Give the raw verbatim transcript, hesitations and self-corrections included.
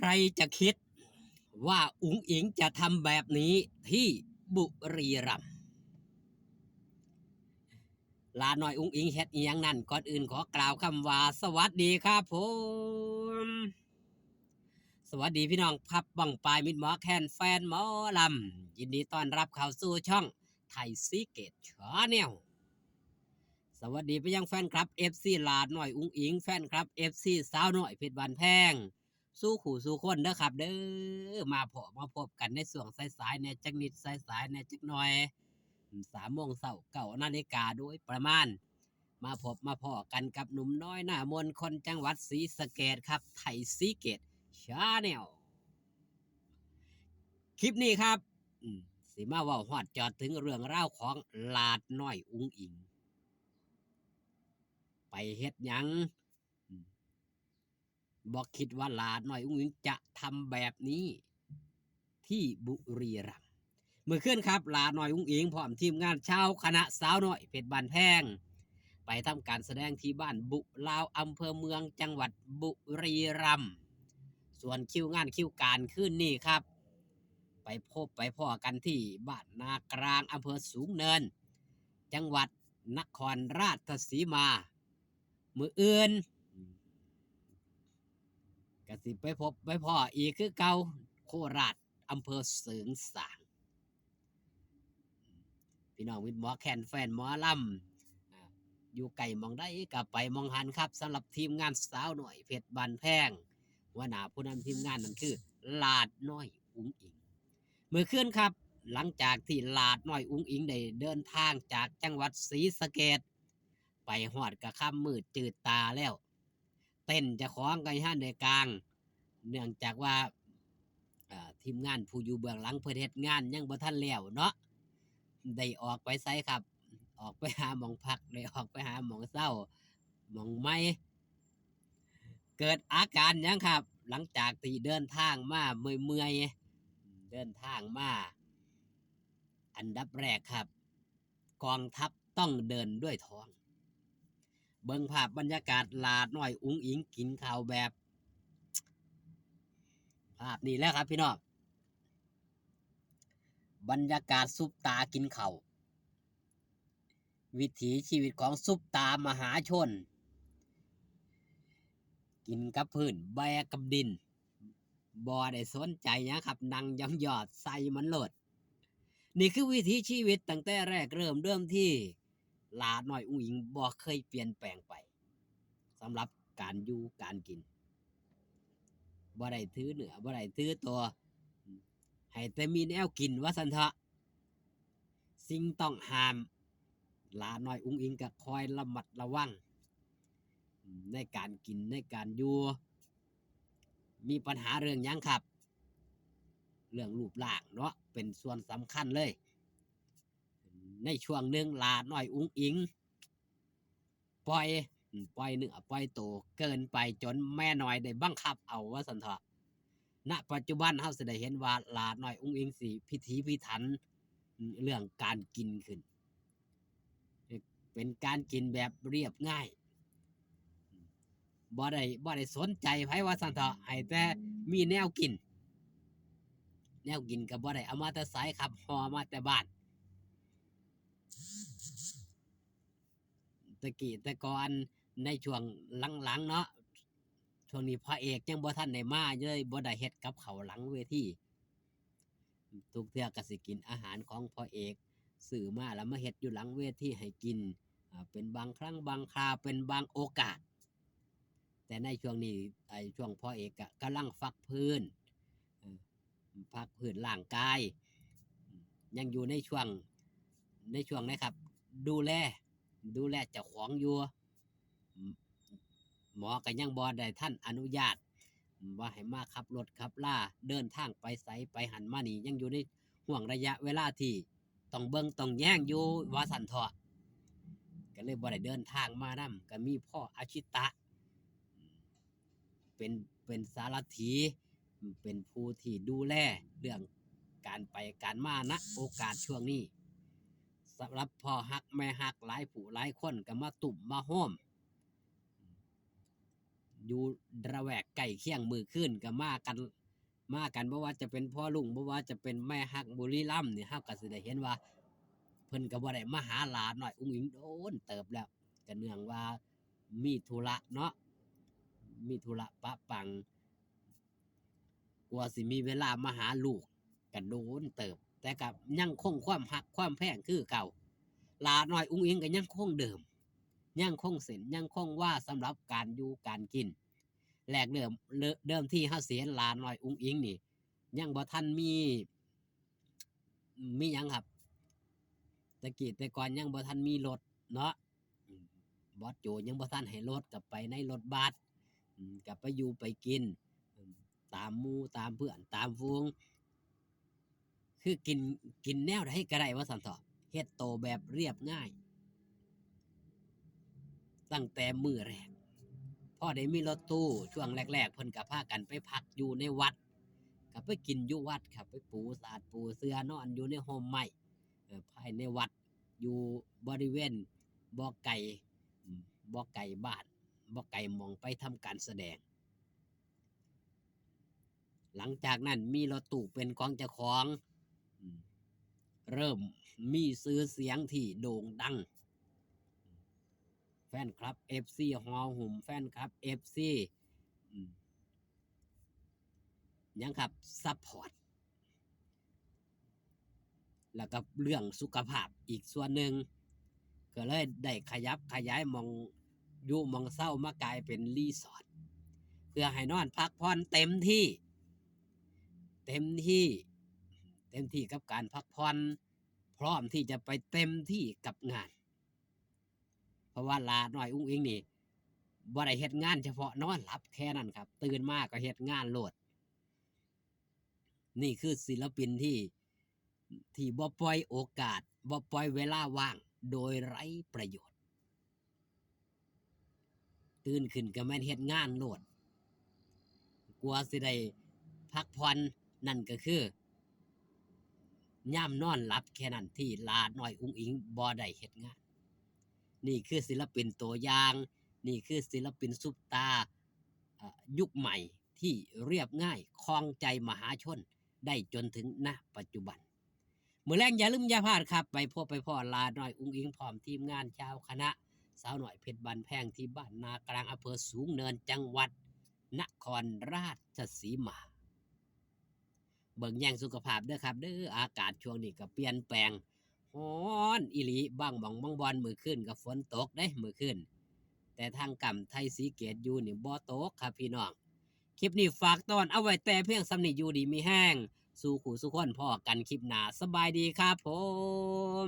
ใครจะคิดว่าอุ๋งอิ๋งจะทำแบบนี้ที่บุรีรัมย์ หลาน้อยอุ๋งอิ๋งเฮ็ดอิหยังนั้น ก่อนอื่นขอกล่าวคำว่าสวัสดีครับผม สวัสดีพี่น้องครับ บั้งปายมิตรหมอแคน แฟนหมอลำ ยินดีต้อนรับเข้าสู่ช่องไทยซีเกตชาแนล สวัสดีไปยังแฟนคลับ เอฟซี หลาน้อยอุ๋งอิ๋ง แฟนคลับ เอฟซี สาวน้อยเพชรบ้านแพง สู่คู่สู่คนเด้อครับเด้อ มาพบมาพบกันในช่วงสายๆแหน่จักนิด สายๆแหน่จักหน่อย สามโมงเช้า เก้านาฬิกาโดยประมาณ มาพบมาพ้อกันกับหนุ่มน้อยหน้ามนต์ คนจังหวัดศรีสะเกษครับ ไทยซีเกตชาแนล คลิปนี้ครับ อืม สิมาเว้าฮอดจอดถึงเรื่องราวของหลาน้อยอุ๋งอิ๋ง ไปเฮ็ดหยัง อืม บ่คิดว่าหลาน้อยอุ๋งอิ๋งจะทำแบบนี้ ที่บุรีรัมย์ มื้อคืนครับ หลาน้อยอุ๋งอิ๋งพร้อมทีมงานชาวคณะสาวน้อยเพชรบ้านแพง ไปทำการแสดงที่บ้านบุลาว อำเภอเมือง จังหวัดบุรีรัมย์ ส่วนคิวงานคิวการคืนนี้ครับ ไปพบไปพ้อกันที่บ้านนากลาง อำเภอสูงเนิน จังหวัดนครราชสีมา มื้ออื่น ก็สิไปพบไปพ้ออีกคือเก่า โคราช อำเภอเสริงสาง พี่น้องมิตรหมอแคน แฟนหมอลำ อ่า อยู่ไกลหม่องใดก็ไปหม่องหั้นครับ สำหรับทีมงานสาวน้อยเพชรบ้านแพง หัวหน้าผู้นำทีมงานนั่นคือหลาน้อยอุ๋งอิ๋ง มื้อคืนครับ หลังจากที่หลาน้อยอุ๋งอิ๋งได้เดินทางจากจังหวัดศรีสะเกษ ไปฮอดก็ค่ำมืดจืดตาแล้ว เต็นท์เจ้าของก็ยังบ่ทันได้กาง เนื่องจากว่า เอ่อ ทีมงานผู้อยู่เบื้องหลังเพิ่นเฮ็ดงานยังบ่ทันแล้วเนาะ ได้ออกไปไสครับ ออกไปหาหม่องพัก ได้ออกไปหาหม่องเซา หม่องใหม่ เกิดอาการหยังครับ หลังจากที่เดินทางมาเมื่อยๆ เดินทางมา อันดับแรกครับ กองทัพต้องเดินด้วยท้อง เบิ่งภาพบรรยากาศหลาน้อยอุ๋งอิ๋งกินข้าวแบบ ภาพนี้แหละครับพี่น้อง บรรยากาศซุปตากินข้าว วิถีชีวิตของซุปตามหาชน กินกับพื้น แบกกับดิน บ่ได้สนใจหยังครับ นั่งยองยอดใส่มันโลด นี่คือวิถีชีวิตตั้งแต่แรกเริ่มเดิมที หลาน้อยอุ๋งอิ๋งบ่เคยเปลี่ยนแปลงไป สำหรับการอยู่การกิน บ่ได้ถือเนื้อ บ่ได้ถือตัว ให้แต่มีแนวกินว่าซั่นเถาะ สิ่งต้องห้าม หลาน้อยอุ๋งอิ๋งก็คอยระมัดระวัง ในการกินในการอยู่ มีปัญหาเรื่องหยังครับ เรื่องรูปร่างเนาะ เป็นส่วนสำคัญเลย ในช่วงหนึ่งหลาน้อยอุ๋งอิ๋ง ปล่อย อืม ปล่อยเนื้อปล่อยตัวเกินไปจนแม่น้อยได้บังคับเอาว่าซั่นเถาะ ณ ปัจจุบันเฮาสิได้เห็นว่าหลาน้อยอุ๋งอิ๋งสิพิถีพิถัน อืม เรื่องการกินขึ้น เป็นการกินแบบเรียบง่าย บ่ได้ บ่ได้สนใจไผว่าซั่นเถาะ ให้แต่มีแนวกิน แนวกินก็บ่ได้เอามาแต่ไสครับ ห่อมาแต่บ้าน แต่กี้แต่ก่อน ในช่วงหลังๆเนาะ ช่วงนี้พระเอกยังบ่ทันได้มา เลยบ่ได้เฮ็ดกับข้าวหลังเวที ทุกเทื่อก็สิกินอาหารของพระเอก ซื้อมาแล้วมาเฮ็ดอยู่หลังเวทีให้กิน อ่า เป็นบางครั้งบางคราว เป็นบางโอกาส แต่ในช่วงนี้ ไอ้ช่วงพระเอกก็กำลังพักฟื้น เอ่อ พักฟื้นร่างกาย ยังอยู่ในช่วง ในช่วงนะครับ ดูแล ดูแลเจ้าของอยู่ หมอก็ยังบ่ได้ทันอนุญาต ว่าให้มาขับรถขับลา เดินทางไปไสไปหั้นมานี่ ยังอยู่ในห่วงระยะเวลาที่ต้องเบิ่งต้องแยงอยู่ว่าซั่นเถาะ ก็เลยบ่ได้เดินทางมานำ ก็มีพ่ออาชิตะ เป็น เป็นสารถี เป็นผู้ที่ดูแลเรื่องการไปการมา ณ โอกาสช่วงนี้ สำหรับพ่อฮักแม่ฮักหลายผู้หลายคนก็มาตุ้มมาโฮม อยู่ระแวกใกล้เคียง มื้อคืนก็มากัน มากัน บ่ว่าจะเป็นพ่อลุง บ่ว่าจะเป็นแม่ฮักบุรีรัมย์นี่ เฮาก็สิได้เห็นว่า เพิ่นก็บ่ได้มาหาหลาน้อยอุ๋งอิ๋งโดนเติบแล้ว ก็เนื่องว่ามีธุระเนาะ มีธุระปะปัง กว่าสิมีเวลามาหาลูกก็โดนเติบ แต่ก็ยังคงความฮักความแพงคือเก่า หลาน้อยอุ๋งอิ๋งก็ยังคงเดิม ยังคงเส้น ยังคงวาสำหรับการอยู่การกิน แรกเริ่ม เริ่ม เดิมทีเฮาสิเห็นหลาน้อยอุ๋งอิ๋งนี่ ยังบ่ทันมี มีหยังครับ แต่กี้แต่ก่อนยังบ่ทันมีรถเนาะ อืม บอสโจยังบ่ทันให้รถ ก็ไปในรถบัส อืม ก็ไปอยู่ไปกิน อืม ตามหมู่ตามเพื่อนตามฝูง คือกิน กินแนวใดก็ได้ว่าซั่นเถาะ เฮ็ดโตแบบเรียบง่าย ตั้งแต่มื้อแรก พอได้มีรถตู้ช่วงแรกๆ เพิ่นก็พากันไปพักอยู่ในวัด ก็ไปกินอยู่วัดครับ ไปปูสาดปูเสื่อนอนอยู่ในฮ่มไม้ เอ่อ ภายในวัด อยู่บริเวณบ่ไกล อืม บ่ไกลบ้าน บ่ไกลหม่องไปทำการแสดง หลังจากนั้นมีรถตู้เป็นของเจ้าของ อืม เริ่มมีชื่อเสียงที่โด่งดัง แฟนคลับ เอฟซี ห่อหุ้ม แฟนคลับ เอฟซี อืม หยังครับ ซัพพอร์ต แล้วก็เรื่องสุขภาพอีกส่วนหนึ่ง ก็เลยได้ขยับขยายหม่องอยู่หม่องเซา มากลายเป็นรีสอร์ท เพื่อให้นอนพักผ่อนเต็มที่ เต็มที่ เต็มที่กับการพักผ่อน พร้อมที่จะไปเต็มที่กับงาน เพราะว่าหลาน้อยอุ๋งอิ๋งนี่บ่ได้เฮ็ดงานเฉพาะนอนหลับแค่นั้นครับ ตื่นมาก็เฮ็ดงานโลด นี่คือศิลปินที่ ที่บ่ปล่อยโอกาส บ่ปล่อยเวลาว่างโดยไร้ประโยชน์ ตื่นขึ้นก็แม่นเฮ็ดงานโลด กว่าสิได้พักผ่อน นั่นก็คือยามนอนหลับแค่นั้น ที่หลาน้อยอุ๋งอิ๋งบ่ได้เฮ็ดงาน นี่คือศิลปินตัวอย่าง นี่คือศิลปินซุปตาร์ เอ่อ ยุคใหม่ที่เรียบง่ายครองใจมหาชนได้จนถึง ณ ปัจจุบัน มื้อแลงอย่าลืมอย่าพลาดครับ ไปพบไปพ้อหลาน้อยอุ๋งอิ๋งพร้อมทีมงานชาวคณะ สาวน้อยเพชรบ้านแพง ที่บ้านนากลาง อำเภอสูงเนิน จังหวัดนครราชสีมา เบิ่งแยงสุขภาพเด้อครับเด้อ อากาศช่วงนี้ก็เปลี่ยนแปลง ร้อนอีหลี บางหม่องบางบ่อน มื้อคืนก็ฝนตกเด้ มื้อคืน แต่ทางก้ำไทยศรีเกตอยู่นี่บ่ตกครับพี่น้อง คลิปนี้ฝากตอนเอาไว้แต่เพียงส่ำนี้ อยู่ดีมีแฮง สู่คู่สู่คน พ้อกันคลิปหน้า สบายดีครับผม